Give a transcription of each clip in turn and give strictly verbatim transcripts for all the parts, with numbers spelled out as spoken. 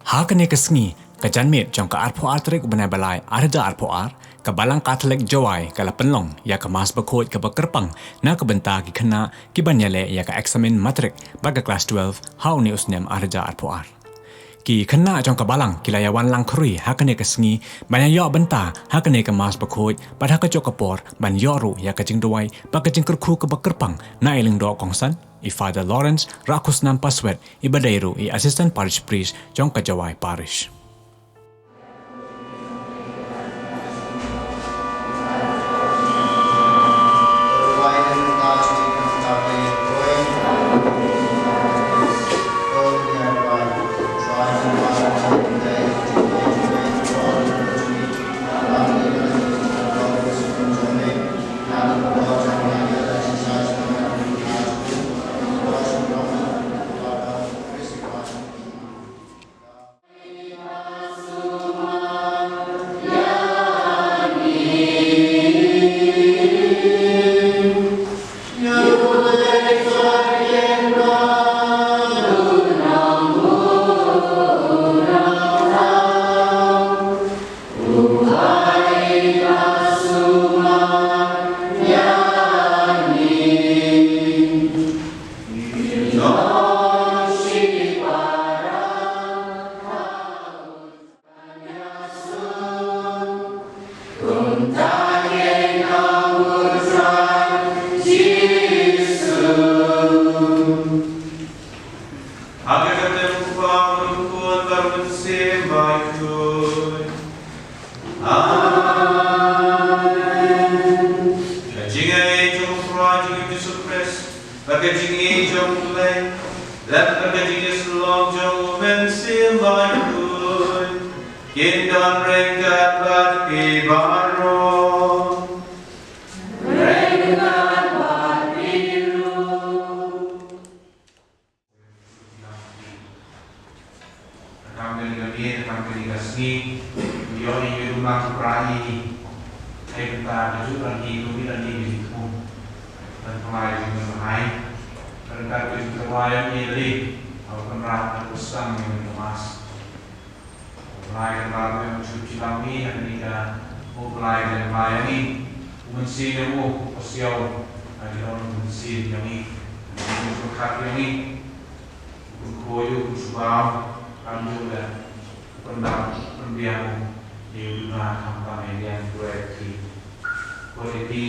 Ha kane ka sngi, ka janmiet jong ka arphew ar tarik u bnai ba lai, ar hajar arphew ar, ka Balang Katholik Jowai ka la pynlong ïa ka Mass Bakhuid kaba kyrpang na ka bynta ki khynnah kiban ïaleh ïa ka eksamin matrik bad ka klas twelve ha une u snem ar hajar arphew ar. Ki khynnah jong ka Balang ki la ïawan lang khrui ha kane ka sngi ban ïa ïoh bynta ha kane ka Mass Bakhuid bad ha kajuh ka por ban ïoh ruh ïa ka jingduwai bad ka jingkyrkhu kaba kyrpang na i Lyngdoh Kongsan, i Father Lawrence Rakhusnam Paswet, iba dei ruh i Assistant Parish Priest jong ka Jowai Parish. Ha ka kyrteng u Kpa bad u Khun bad u Mynsiem Bakhuid. Amen. Ka jingïeit jong u Trai jong ngi u Jisu Khrist, bad ka jingïeit jong u Blei, bad ka jingïasyllok jong u Mynsiem Bakhuid, kin don ryngkat bad phi baroh. Ryngkat bad phi ruh. Khamtam kane ka miet, khamtam kane ka sngi, u ïohi u duna u Trai. Hynrei mynta ka juk lane ka miet lane ka jingthmu. Ban pynlait jingmut bahai. Ryngkat ka jingtyrwa ïa ngi lade. Haba pynrap na ka sdang jong ka Mass. U Blei Kynrad u ïoh shuh jinglam ngi, ha kane ka, u Blei Kynrad ïa ngi. U Mynsiem jong u, u pasiaw, ha ki don u Mynsiem jong ngi. U Mynsiem jong ngi. Bun khuid u, bun shu bam, kam ju da, bun dam, bun biang, ïa u duna khamtam ïa liang duwai ki. Khuid ïa ki,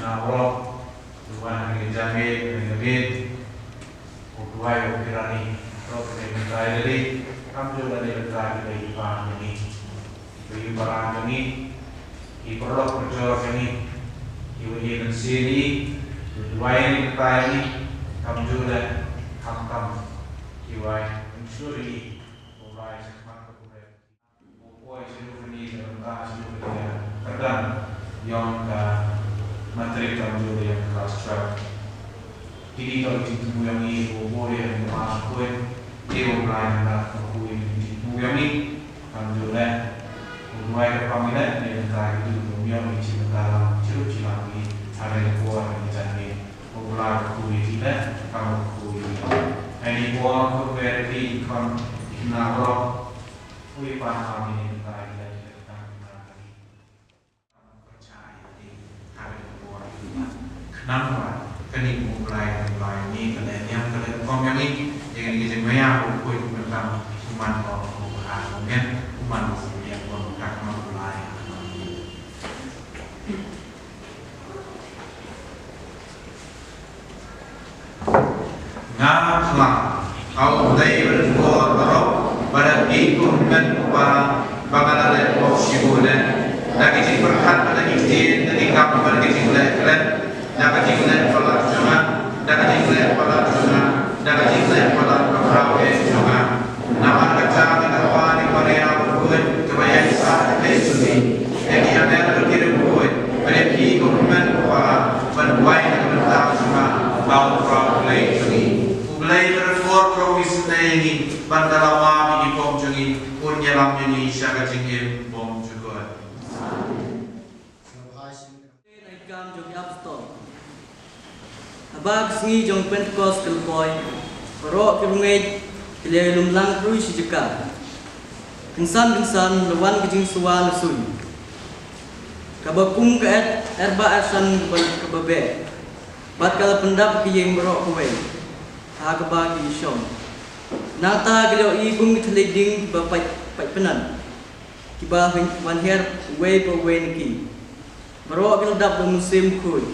na baroh, duwai na ki jingmut, na ki jingmut, u duwai u Pirani, baroh ki jingmut ïa li, kam ju da li bynta ki bai ki bam ïa ngi. Ki ïa para jong ngi, ki paralok parajor jong ngi, ki ïa mynsiem ïa ngi, ki duwai ïa ngi, ki pynthikna ïa ngi, kam ju leh, khamtam, ki ïa mynsiem ïa ngi, u Blei sha khmat ka burom. U poi sha u kane ka bynta sha u kane ka kyrdan, ïong ka matrik kam ju leh ïong ka klas twelve. Kine ki jingthmu ïong ngi, u buh ïa ka Mass Bakhuid, te u Blei Kynrad u kyrkhu ïa ki jingthmu ïong ngi, kam ju leh, u duwai kyrpang ïa ngi, ngi bynta ki jingthmu ïong ngi, jingmut ïa ngi, jingmut ïa ngi, ha kane ka por, ha kane ka janmiet, u Blei u kyrkhu ïa ki leh, kam u kyrkhu ïa ngi. Ha kane ka por, u kyrkhu ïa ki, khun, ki khynnah baroh, u ïa pan ha ngi, ngi bynta ki leh, ki leh, ki leh. Namar kane u Blei, u Blei, ngi ka leh niam ka leh rukom ïa ngi, ïa ngi ka jingmaïa u khuid u myntang, u man u bha u miat, u man u ïa u bha u Blei. Nga khlam ha U Blei ba ryngkor baroh, ba da phi kum u kmien u kpa, ba nga la leh pop shibun eh. Da ka jingpyrkhat bad da ki ktien, da ki kam bad da ki jingleh klet, da ka jingleh palat jong nga, da ka jingleh palat jong nga, da ka jingleh palat ba khraw eh jong nga. Namar kata nga kyrpad ïa ka Maria bakhuid kaba ïaisah da ka Jisu, ïa ki angel bad ki riewkhuid, bad ïa phi kum u kmien u kpa, ban duwai na ka bynta jong nga ha U Trai U Blei jong ngi. U Blei ba ryngkor u isynei ïa ngi, ban da lama ïa ki pop jong ngi, un ïalam ïa ngi sha ka jingim bymjukut. Kam jong ki Apostol. Haba ka sngi jong Pentekost ka la poi, baroh ki rangeit Ki la ïalum lang khrui shi jaka. Kynsan kynsan la wan ka jingswa na suiñ, kaba kum ka er, erbah ershan kaba, kaba beh, bad ka la pyndap ha ka ïing baroh kawei ha kaba ki shong. Nangta ki la ïohi kum ki thylliej ding kiba pait, pait pynat, kiba wan hiar uwei pa uwei na ki. Baroh ki la dap da u Mynsiem Bakhuid,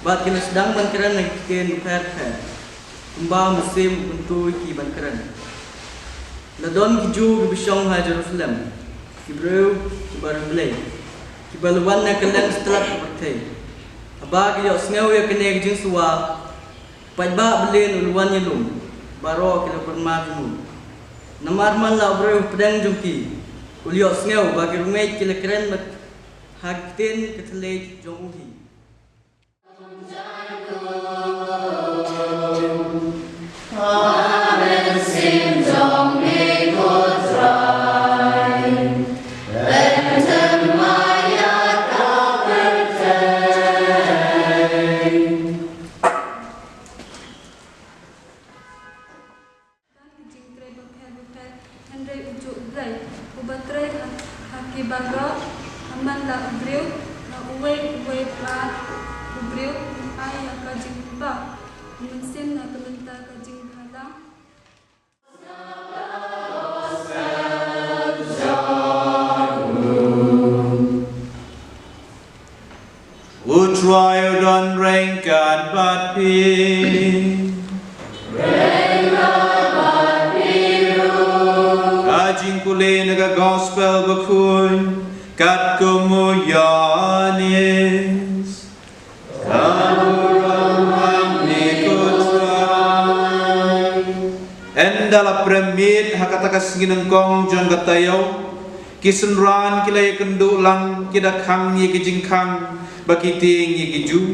bad ki la sdang ban kren ha ki ktien bapher bapher, kumba u Mynsiem u kyntu ïa ki ban kren. La don ki Jiw kiba shong ha Jerusalem, ki briew kiba riewblei, kiba la wan na kylleng stet ka pyrthei. Haba ki la ïohsngew ïa kane ka jingswa, u paidbah Berlin u la wan ïalum, baroh ki la kynmaw jingmut. Namar man la u briew hapdeng jong ki, u la ïohsngew ba ki riew ki la kren bad ha ki ktien ka thylliej jong u hi. Don ki jingtrei bapher bapher, hynrei u juh U Blei, uba trei ha, ha ki baroh, ha man la u briew, ha uwei uwei pa u briew, u ai ïa ka jingkyrpad, u mynsiem na ka bynta ka jingphylla. U Trai u don ryngkat bad phi. Ka jingpule na ka Gospel Bakhuid katkum u Ïoannis. Ka burom hangne ko Trai. Ynda la prem miet ha kata ka sngi nyngkong jong ka taïew, ki synran ki la ïakynduh lang, ki da khang ïa ki jingkhang ba ki tieng ïa ki Jiw.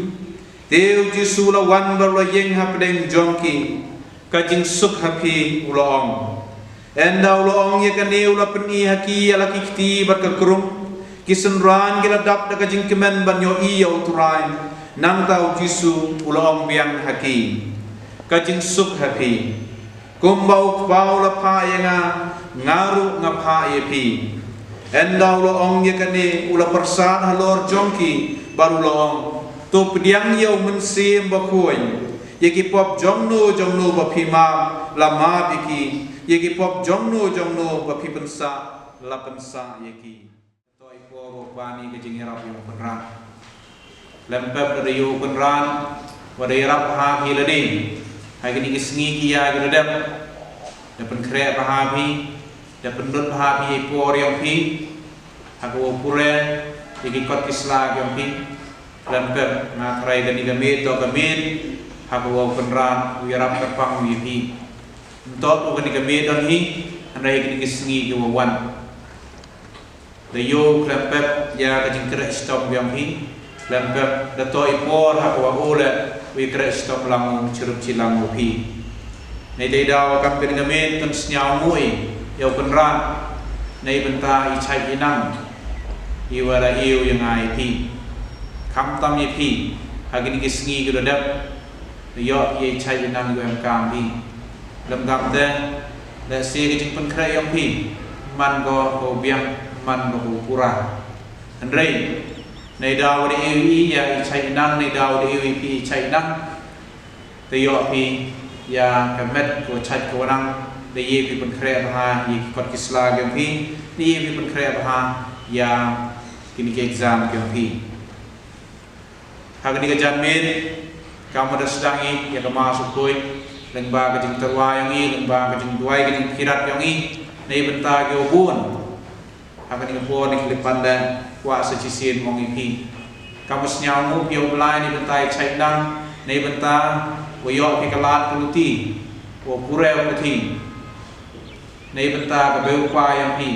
Te u Jisu u la wan bad u la ïeng hapdeng jong ki. Ka jingsuk ha phi, u la ong. Ynda u la ong ïa kane, u la pyni ha ki ïa la ki kti bad ka krung. Ki synran ki la dap da ka jingkmen ban ïohi ïa u Trai. Nangta u Jisu u la ong biang ha ki, ka jingsuk ha phi. Kumba u Kpa u la phah ïa nga, nga ruh nga phah ïa phi. Ynda u la ong ïa kane, u la pyrsad halor jong ki bad u la ong, to pdiang ïa u Mynsiem Bakhuid. Ïa ki pop jongno jongno ba phi map, la map ïa ki. Ïa ki pop jongno jongno ba phi pynsah, la pynsah ïa ki. To i por u Kpa, ïa ka jingïarap ïa u Kynrad. Lem pep da ïa u Kynrad, wat da ïarap ha ki lade. Ha kine ki sngi ki ïa ki la dep. Da pynkhreh bha ha phi, da pynlut bha ha phi ïa i por ïong phi. Ha ka wa pure ïa ki kot ki sla ïong phi. Lem pep nga trai kane ka miet, to ka miet. Ha ka wa u Kynrad, u ïarap kyrpang ïa phi. Ntok u kane ka miet don hi, hynrei kine ki sngi ki wa wan. Da ïoh khlem pep ïa ka jingkhreh shitom biang phi, khlem pep da to i por ha ka wa u leh u ïa khreh shitom lang u, chirup chi lang u phi. Nei dei da wa kam pyn ka miet kan sñiaw mui ïa u Kynrad, nei bynta i chait i nang i wa da ïa u ïa nga ïa phi. Khamtam ïa phi ha kine ki sngi ki da dep. Ïoh ïa i chait i nang ïoh em kam phi. Lem kam te, lehse ka jingpynkhreh ïong phi man ko ko biang, man ko ko pura. Hynrei nei daw da ïoh ïa i chait i nang, nei daw da ïoh ïa phi i chait i nang. Te ïoh phi ïa ka met ko chait ko nang, da ïoh phi pynkhreh bha ïa ki kot ki sla ïong phi, da ïoh phi pynkhreh bha ïa kine ki exam ïong phi. Ha kane ka janmiet, kam da sdang i ïa ka Mass u Khuid, lyngba ka jingtyrwa ïong i, lyngba ka jingduwai, ka jingpyrat ïong i, nei bynta ki u bun. Ha kane ka por, ne khlip panda, kwah sa chisien mong i phi. Kam sñiaw muk ïa u Blai nei bynta i chait nang, nei bynta wa ïoh phi ka lad ka luti, wa pure u puthi. Nei bynta ka bei u kpa ïong phi,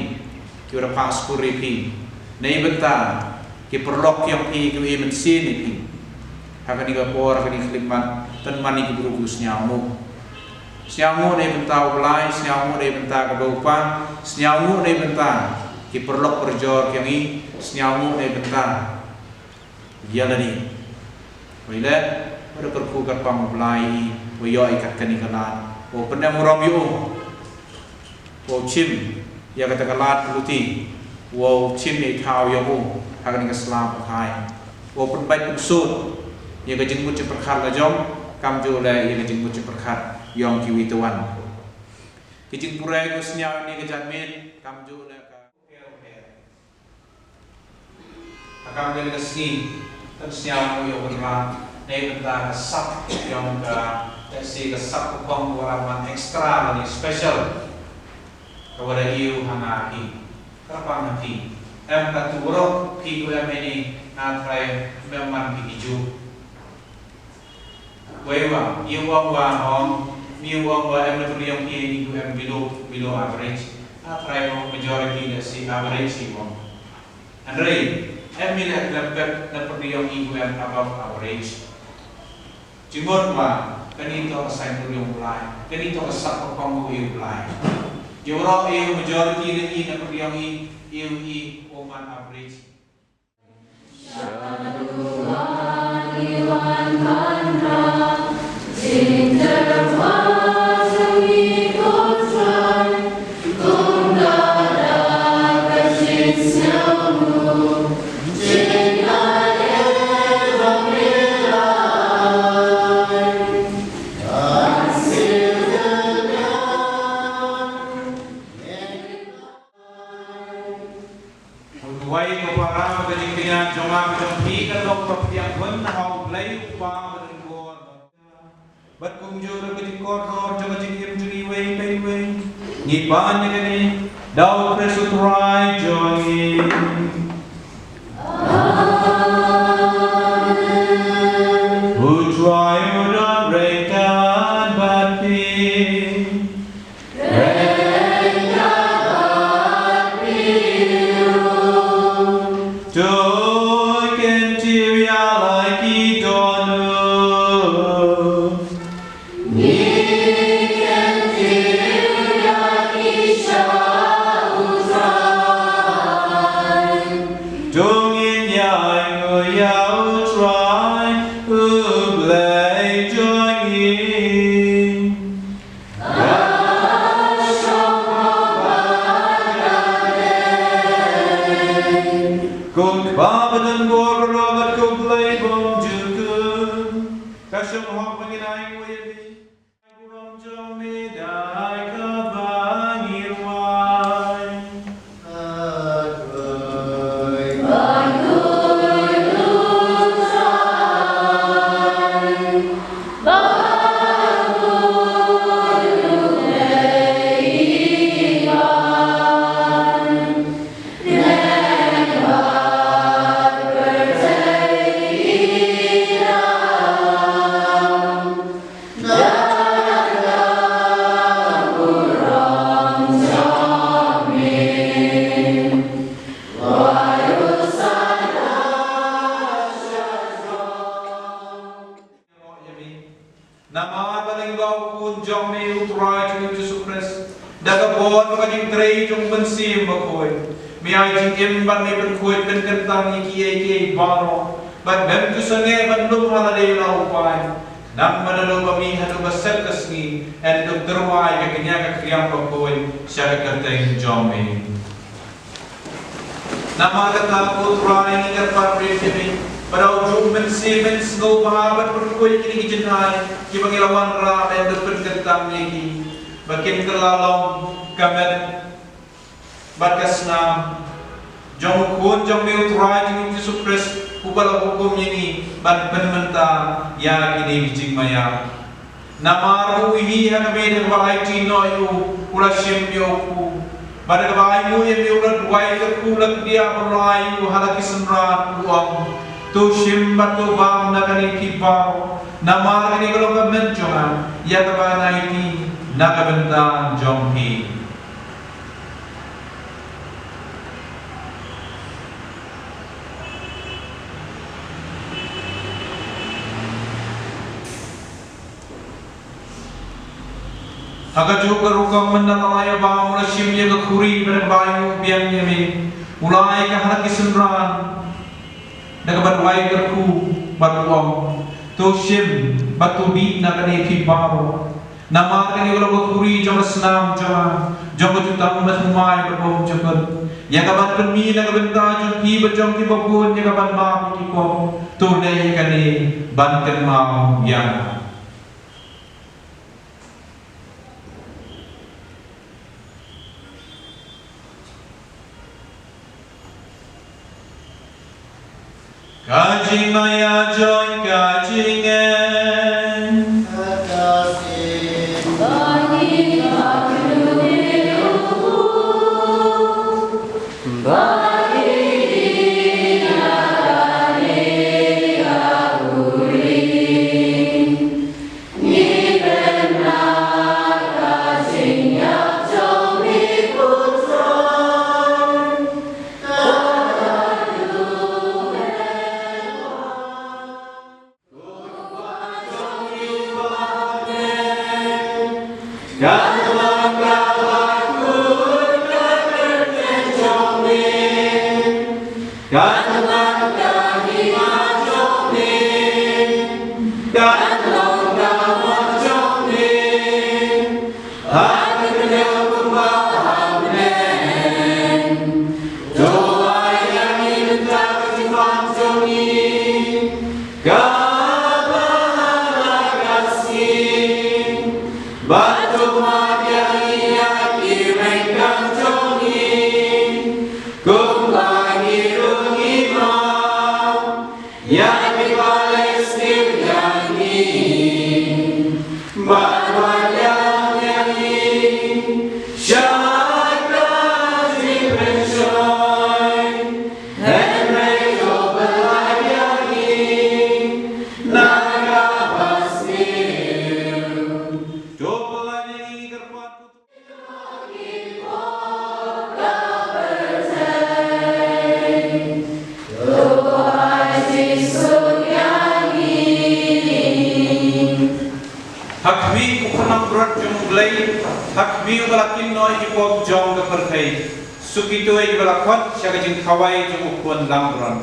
ki wa da phah skur ïa phi. Nei bynta ki paralok ïong phi, ki wa i mynsiem ïa phi. Ha kane ka por, ha kane ka khyllipmat, pynman ïa ki bru ki sñiaw nguh. Sñiaw nguh nei bynta u Blai, sñiaw nguh nei bynta ka bei u kpa, sñiaw nguh nei bynta ki paralok parajor ïong i, sñiaw nguh nei bynta ïa lade. Wei leh, wa da kyrkhu kyrpang u Blai i, wa ïoh i kat kane ka lad, wa pyndem u rom ïa u. Wow shim ïa kata ka lad ka luti, wow shim ïa i thaw ïa u ha kane ka sla pathai. Wow pynbeit pynsut ïa ka jingmut jingpyrkhat la jong, kamjooh leh ïa ka jingmut jingpyrkhat yong kiwei te wan. Ki jingpure ko sñiaw ïa kane ka janmiet kamjooh leh ka Hakam kane ka sngi, tang sñiaw ko ïa u Wanrah, na bynta ka sap, ïong ka, ka si ka sap ka pong ko Wanrah man extra lane special. Ka Wanrah ïa u ha nga hi, ka pang ha hi, em ka tu rok, ki ko em ini, nga trai, mem man ki ki ju. Wei wa, ïa u ong wa hong, mi u ong wa em na pyrdiong ki ni ku em below, below average. A trai mo majority na si average ïa u ong. Hynrei, em mi leh klem pep na pyrdiong ïa u em above average. Jingmut wa, kani to ka sign pyrdiong u Blai, kani to ka sap ka pong u ïa u Blai. Ïa u rok ïa u majority na i na pyrdiong i, ïa u i, u man average. Duwai ko para ba ka jingkñia jong nga ba jong phi kan long ba pdiang hun ha U Blei U Kpa ba don bor. Bad kumjuh ruh ka jingkordor jong ka jingim jong iwei pa iwei. Ngi pan ïa kane da U Khrist U Trai jong ngi. Amen. U Trai u don ryngkat bad phi. To kyntiew ïa la ki dohnud. To ngin ïa nguh ïa U Trai U Blei jong ngi. Ko Kpa ba don bor, ko Blei bymjukut, ka shong hok ba ngin ai nguh ïa me. Burom jong me da kaba ngi rwai. Namar ba lyngba U Khun jong me U Trai jong ngi U Jisu Khrist, da ka bor ka jingtrei jong U Mynsiem Bakhuid, me ai jingim bad me pynkhuid pynkyntang ïa kiei kiei baroh, bad mem ju sangeh ban lum ha lade la u pai. Namar da lum ba me haduh ba set ka sngi, yn dup tyrwa ïa ka kñia ka kriam bakhuid sha ka kyrteng jong me. Namar kata ko Trai ngi kyrpad ïa me, ba da u juh Mynsiem men sngewbha bad pyrkhat ïa kine ki jingthait kiba ngi la wanrah, ba yn dup pynkyntang ïa ki, ba kin kylla long ka met bad ka snam jong U Khun jong me U Trai jong ngi U Jisu Khrist, uba la hukum ïa ngi ban pynmynta ïa kine ki jingmaïa. Namar u hi ha ka bynta kaba aiti noh ïa u, u la shim ïa u kpu. Bad da kaba ainguh ïa me u la duwai kyrkhu la kdiah, u la ai ïa u ha la ki synran, u ong, to shim bad to bam na kane phi baroh. Namar kane ka long ka met jong nga, ïa kaba ngan aiti na ka bynta jong phi. Ha kajuh ka rukom mynta la ïa ba u la shim ïa ka khuri bad ba u biang ïa me, u la ai ka ha la ki synran. Da kaba duwai kyrkhu bad u ong, to shim bad to bih na kane phi baroh. Namar kane ka long ka khuri jong ka snam jong nga, jong ka jutang bathymmai bad bymjukut, ïa kaban pynmih na ka bynta jong phi bad jong kiba bun, ïa kaban map ïa ki pop. To leh ïa kane ban kynmaw ïa nga. Ka jingmaïa jong ka jingngeit. Ha khmih u Khun langbrot jong U Blei, ha khmih uba la kynnoh ïa ki pop jong ka pyrthei. Suk kito kiba la khot sha ka jingkhawai jong u Khun langbrot.